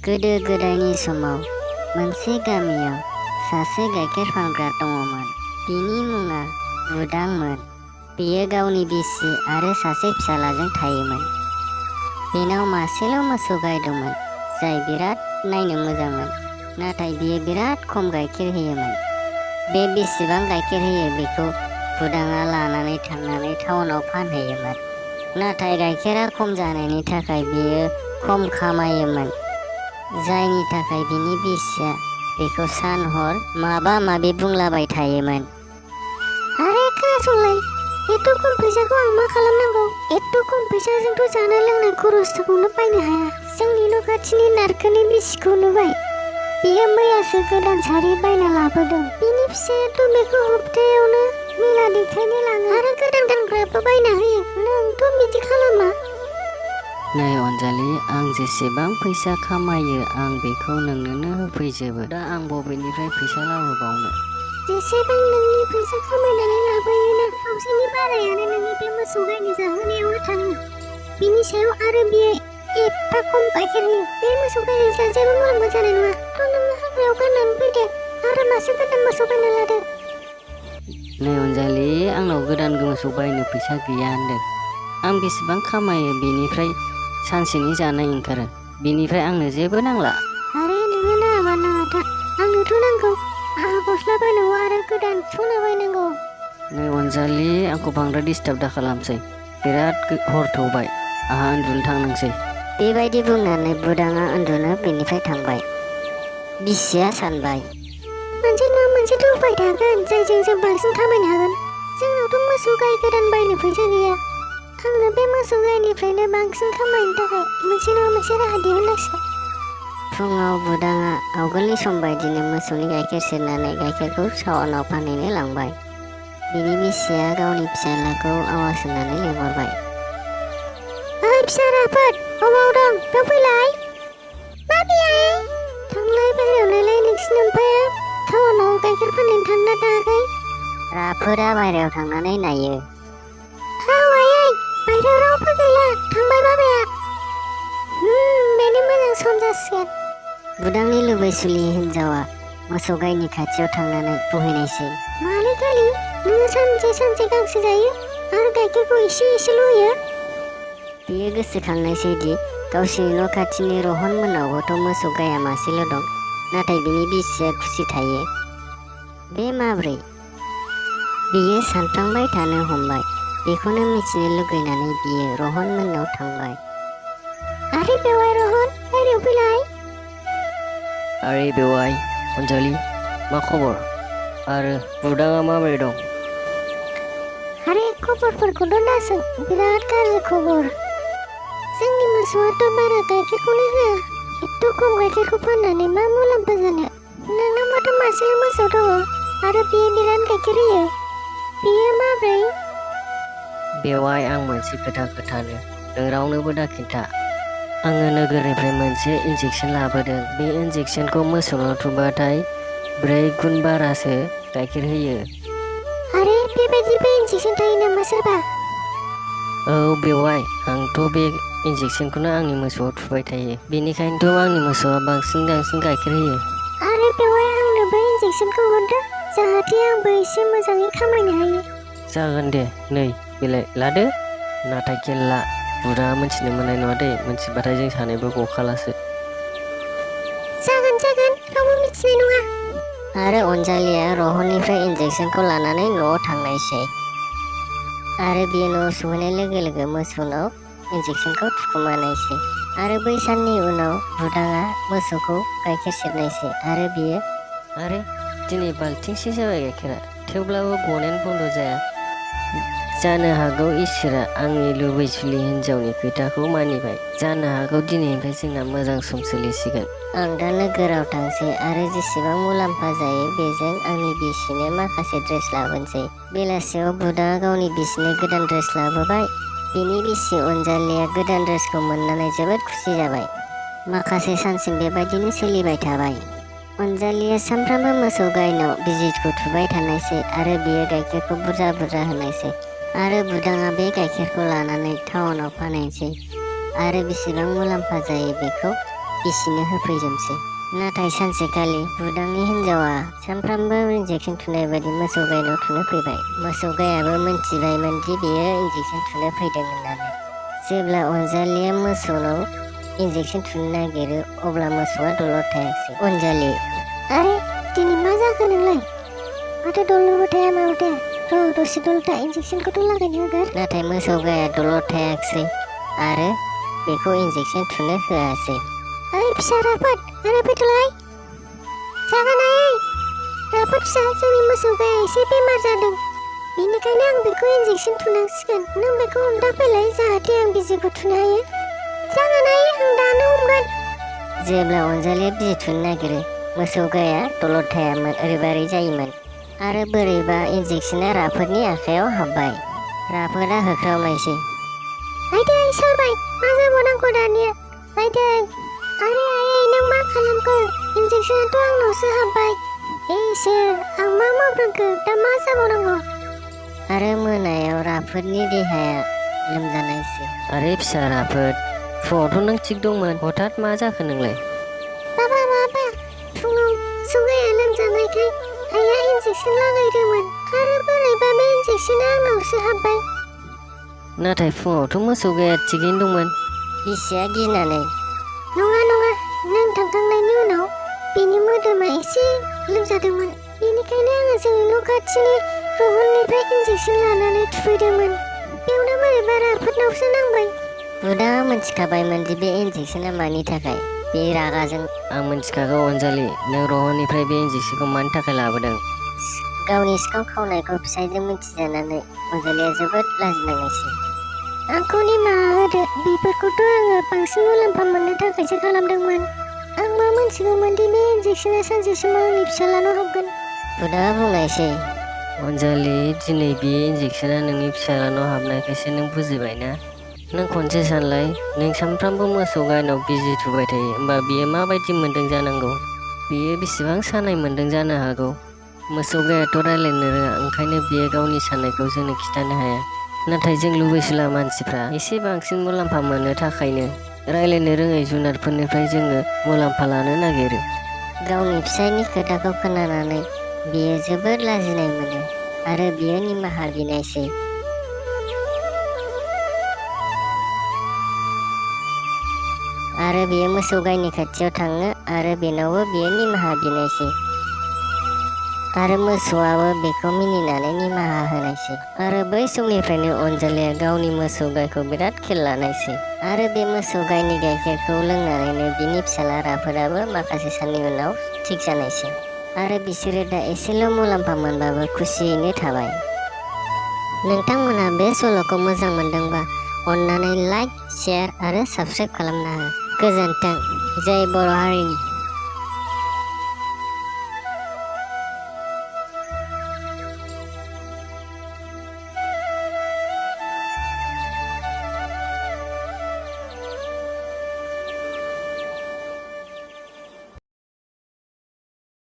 गोदो गोदायनि समाव मोनसे गामियाव सासे गाइखेर फानग्रा दङमोन। बिनि मुङा बुदांमोन। बियो गावनि बिसि आरो सासे फिसालाजों थायोमोन। बेनाव मासेल' मोसौ गाय दंमोन जाय बिराद नायनो मोजांमोन, नाथाय बियो बिराद खम गाइखेर होयोमोन। बे बेसेबां गाइखेर होयो बेखौ बुदाङा लानानै थांनानै टाउनाव फानहैयोमोन। नाथाय गाइखेरा खम जानायनि थाखाय बियो खम खामायोमोन, जायनि थाखाय बिनि बिसिया बेखौ सान हर माबा माबि बुंलाबाय थायोमोन। आरे खोनासंलाय, एथ' खम फैसाखौ आं मा खालामनांगौ? एथ' खम फैसाजोंथ' जानाय लोंनाय खरसखौनो बायनो हाया। जोंनि न' खाथिनि नारखोनि बिसिखौ नुबाय? बियो मैयासो गोदान सारि बायना लाबोदों। बिनि फिसायाथ' बेखौ हप्तायावनो मेला देखायनो लाङो आरो गोदान गानग्राबो बायना होयो। नोंथ' बिदि खालामा। नै अनजालि, आं जेसेबां फैसा खामायो आं बेखौ नोंनोनो होफैजोबो। दा आं बबेनिफ्राय फैसा लाबोबावनो? जेसेबां नोंनि फैसा खामायनानै लाबोयोना, खावसेनि बारायानो नोंनि बे मोसौ गायनि जाहोनायावनो थाङो। बिनि सायाव आरो बियो एफा खम गाइखेर होयो। बे मोसौ गायनि सायाव जेबो मुलाम्फा जानाय नङा। थ' नोङो हाग्रायाव गाननानै फैदो आरो मासे गोदान मोसौ बायना लादो। नै अनजालि, आंनाव गोदान मोसौ बायनो फैसा गैया होनदों। आं बेसेबां खामायो बेनिफ्राय सानसेनि जानाय ओंखारो। बेनिफ्राय आंनो जेबो नांला। आरे नोङो नाङाबा नाङा था, आंनोथ' नांगौ। आंहा गस्ला बायनांगौ आरो गोदान सना बायनांगौ। नै अनजालि, आंखौ बांद्राय डिस्टार्ब दा खालामसै। बिराद हर थौबाय, आंहा उन्दुनो थांनांसै। बेबायदि बुंनानै बुदाङा उन्दुनो बेनिफ्राय थांबाय। बिसिया सानबाय, मोनसे नङा मोनसेथ' उपाय थागोन जायजों जों बांसिन खामायनो हागोन। जोंनावथ' मोसौ गाय गोदान बायनो फैसा गैया। आंनो बे मोसौ गायनिफ्रायनो बांसिन खामायनो थाखाय मोनसे नङा मोनसे राहा दिहुननांसिगोन। फुङाव बुदाङा आवगोलनि सम बायदिनो मोसौनि गाइखेर सेरनानै गाइखेरखौ टाउनाव फानहैनो लांबाय। बिनि बिसिया गावनि फिसालाखौ आवाज होनानै लिंहरबाय। ओइ फिसा राफोद, अबाव दं? बेयाव फैलाय। मा बेहाय? थांलाय बाहेरायाव नायलाय, नोंसिनि ओमफ्राय टाउनाव गाइखेर फानहैनो थांना थाङाखै? राफोदा बाहेरायाव थांनानै नायो। औ आयै, बाहेरायाव रावबो गैला, थांबाय बाबाया। बेनो मोजां सम जासिगोन। बुदांनि लुबैसुलि हिनजावा मोसौ गायनि खाथियाव थांनानै बुहैनायसै। मालै खालि, नोङो सानसे सानसे गांसो जायो आरो गाइखेरखौ एसे एसेल' होयो? बियो गोसोखांनायसै दि गावसिनि न' खाथिनि रहन मोननावबोथ' मोसौ गाया मासेल' दं, नाथाय बिनि बिसिया खुसि थायो। बे माब्रै? बियो सानफ्लांबाय थानो हमबाय। बेखौनो मिथिनो लुगैनानै बियो रहन मोननाव थांबाय। आरे बेवाय रहन, बाहेरायाव फैलाय। आरे बेवाय, अनजालि, मा खबर? आरो बुदाङा माबोरै दं? आरे खबरफोरखौथ' दासों, बिराद गाज्रि खबर। जोंनि मोसौआथ' बारा गाइखेरखौनो होआ। एथ' खम गाइखेरखौ फाननानै मा मुलाम्फा जानो? नोंनावबोथ' मासेल' मोसौ दङ आरो बियो बिराद गाइखेर होयो। बियो माब्रै? बेवाय, आं मोनसे खोथा खोन्थानो, नों रावनोबो दा खिन्था। आङो नोगोरनिफ्राय मोनसे इन्जेक्सन लाबोदों। बे इन्जेक्सनखौ मोसौनाव थुबाथाय 4 गुन बारासो गाइखेर होयो। आरे बेबायदिबो इन्जेक्सन थायो नामा सोरबा? औ बेवाय, आंथ' बे इन्जेक्सनखौनो आंनि मोसौआव थुबाय थायो। बेनिखायनोथ' आंनि मोसौआ बांसिन गाइखेर होयो। आरे बेवाय, आंनोबो इन्जेक्सनखौ हरदो, जाहाथे आंबो एसे मोजाङै खामायनो हायो। जागोन दे, नै बेलाय लादो। नाथाय खेल ला, बुदाङा मोनथिनो मोननाय नङा दे। मोनथिबाथाय जों सानैबो गखालासो। जागोन, रावबो मिथिनाय नङा। आरो अनजालिया रहननिफ्राय इन्जेक्सनखौ लानानै न'आव थांनायसै। आरो बियो न'आव सहैनाय लोगो लोगो मोसौनाव इन्जेक्सनखौ थुखोमानायसै। आरो बै साननि उनाव बुदाङा मोसौखौ गाइखेर सेरनायसै। आरो बियो, आरे दिनै बाल्थिंसे जाबाय गाइखेरा, थेवब्लाबो गनायानो बन्द' जाया। जानो हागौ इसोरा आंनि लुबैसुलि हिनजावनि खोथाखौ मानिबाय। जानो हागौ दिनैनिफ्राय जोंना मोजां सम सोलिसिगोन। आं दा नोगोराव थांसै आरो जेसेबां मुलाम्फा जायो बेजों आंनि बिसिनो माखासे ड्रेस लाबोनोसै। बेलासियाव बुदाङा गावनि बिसिनो गोदान ड्रेस लाबोबाय। बिनि बिसि अनजालिया गोदान ड्रेसखौ मोननानै जोबोद खुसि जाबाय। माखासे सानसिम बेबायदिनो सोलिबाय थाबाय। अनजालिया सानफ्रामबो मोसौ गायनाव बिजिखौ थुबाय थानायसै आरो बियो गाइखेरखौ बुरजा बुरजा होनायसै। आरो बुदाङा बे गाइखेरखौ लानानै टाउनाव फानहैसै आरो बेसेबां मुलाम्फा जायो बेखौ बिसिनो होफैजोबसै। नाथाय सानसेखालि बुदांनि हिनजावा सानफ्रामबो इन्जेक्सन थुनाय बायदि मोसौ गायनाव थुनो फैबाय। मोसौ गायाबो मोनथिबायमोन दि बेयो इन्जेक्सन थुनो फैदों होननानै। जेब्ला अनजालिया मोसौनाव इन्जेक्सन थुनो नागिरो अब्ला मोसौआ दलर थायासै। अनजालि, आरे दिनै मा जाखो नोंलाय? माथो दलरबो थाया माबो थाया। र' दसे दलर था, इन्जेक्सनखौथ' लागायनो होगोर। नाथाय मोसौ गाया दलर थायाखिसै आरो बेखौ इन्जेक्सन थुनो होआसै। ओइ फिसा राफोद, आरो फैथ'लाय। जागानाय, राफोद फिसा, जोंनि मोसौ गाया एसे बेमार जादों। बेनिखायनो आं बेखौ इन्जेक्सन थुनांसिगोन। नों बेखौ हमना फैलाय जाहाथे आं बिजिखौ थुनो हायो। जागानाय, आं दानो हमगोन। जेब्ला अनजालिया बिजि थुनो नागिरो मोसौ गाया दलर थायामोन, ओरैबारै जायोमोन। आरो बोरैबा इन्जेक्सना राफोदनि आखायाव हाबबाय। राफोदा होख्रावनायसै। आइदै सारबाय, मा जाबावनांगौ दानिया? आइदै, आरे आयै नों मा खालामखो? इन्जेक्सनाथ' आंनावसो हाबबाय। इसोर, आं मा मावनांगौ? दा मा जाबावनांगौ? आरो मोनायाव राफोदनि देहाया लोमजानायसै। आरे फिसा राफोद, फुङावथ' नों थिग दंमोन, हथात मा जाखो नोंलाय? बाबा, फुङाव मोसौ गाया लोमजानायखाय आइया इन्जेक्सन लागायदोंमोन आरो बोरैबा बे इन्जेक्सना आंनावसो हाबबाय। नाथाय फुङावथ' मोसौ गाया थिगैनो दंमोन। बिसिया गिनानै, नङा, नों थांखांनायनि उनाव बेनि मोदोमा एसे लोमजादोंमोन। बेनिखायनो आङो जोंनि न' खाथिनि रहननिफ्राय इन्जेक्सन लानानै थुफैदोंमोन। बेयावनो बोरैबा राफोदनावसो नांबाय। बुदाङा मोनथिखाबायमोन दि बे इन्जेक्सना मानि थाखाय। बे रागाजों, आं मिन्थिखागौ अनजालि, नों रहननिफ्राय बे इन्जेक्सनखौ मानि थाखाय लाबोदों। गावनि सिखाव खावनायखौ फिसायजों मिथिजानानै अनजालिया जोबोद लाजिनांनायसै। आंखौ निमाहा होदो, बेफोरखौथ' आङो बांसिन मुलाम्फा मोननो थाखायसो खालामदोंमोन। आं मा मोनथिगौमोन दि बे इन्जेक्सना सानसे समाव आंनि फिसाज्लानाव हाबगोन। बुदाङा बुंनायसै। अनजालि, दिनै बे इन्जेक्सना नोंनि फिसाज्लानाव हाबनायखायसो नों बुजिबायना? नों खनसे सानलाय, नों सानफ्रामबो मोसौ गायनाव बिजि थुबाय थायो, होमबा बियो माबायदि मोन्दों जानांगौ? बियो बेसेबां सानाय मोन्दों जानो हागौ? मोसौ गायाथ' रायज्लायनो रोङा, ओंखायनो बियो गावनि साननायखौ जोंनो खिन्थानो हाया। नाथाय जों लुबैसुला मानसिफ्रा एसे बांसिन मुलाम्फा मोननो थाखायनो रायज्लायनो रोङै जुनारफोरनिफ्राय जोङो मुलाम्फा लानो नागिरो। गावनि फिसायनि खोथाखौ खोनानानै बियो जोबोद लाजिनाय मोनो आरो बियो निमाहा बिनायसै। आरो बियो मोसौ गायनि खाथियाव थाङो आरो बेनावबो बियो निमाहा बिनायसै। आरो मोसौआबो बेखौ मिनिनानै निमाहा होनायसै। आरो बै समनिफ्रायनो अनजालिया गावनि मोसौ गायखौ बिराद खेल लानायसै। आरो बे मोसौ गायनि गाइखेरखौ लोंनानैनो बिनि फिसाज्ला राफोदाबो माखासे साननि उनाव थिग जानायसै। आरो बिसोरो दा एसेल' मुलाम्फा मोनबाबो खुसियैनो थाबाय। नोंथांमोनहा बे सल'खौ मोजां मोनदोंबा अन्नानै लाइक, शेयार आरो साबस्क्राइब खालामना हो। गोजोन्थों। जय बर' हारिनि।